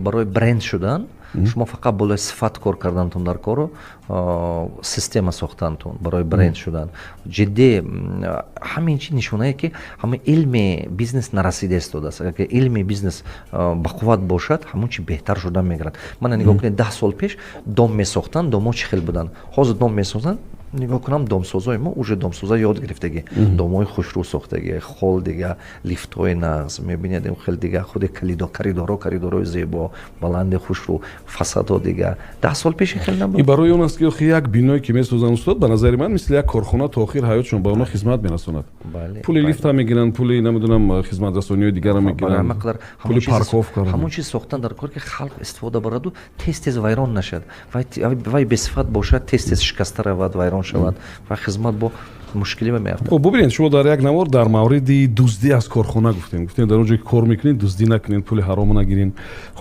Барои бренд шудан шумо фақат болои сифат кор кардантун дар кору система сохтантун. Барои бренд шудан ҷиддӣ ҳамин чи нишонае, ки ҳамин илми бизнес нарасида истодааст. Агар илми бизнес бақувват бошад, ҳамон чи беҳтар шудан мегирад. Мана, нигоҳ кунед, 10 сол пеш дом месохтанд, домҳо чӣ хел буданд? Ҳозир дом месозанд, нигоҳ кунам, домсозои мо уже домсоза ёд гирифтагӣ, домҳои хушрӯ сохтагӣ, хол дига, лифтҳои нағз мебинед, хел дига, худи коридорҳои зебо, баланди, хушрӯ, фасадҳо дига. 10 сол пеш хел набуд. Ин барои он аст, ки охи як биное, ки месозанд, устод, ба назари ман, мисли як корхона то охир ҳаётшон ба онҳо хизмат мерасонад. Пули лифта мегиранд, пули, намедонам, хизматрасониҳои дигарро мегиранд, пули парковка. Ҳамон чиз сохтан дар кор, ки халқ истифода бараду тез тез вайрон нашад. Вай бесифат бошад, тез тез шикаста равад, вайрон шавад ва хизмат бо мушкилӣ меафтад. Хуб, бубинед, шумо дар як навор дар мавриди дуздӣ аз корхона гуфтем. Гуфтем, дар он ҷое ки кор мекунед, дуздӣ накунед, пули ҳаромо нагирем. Хуб.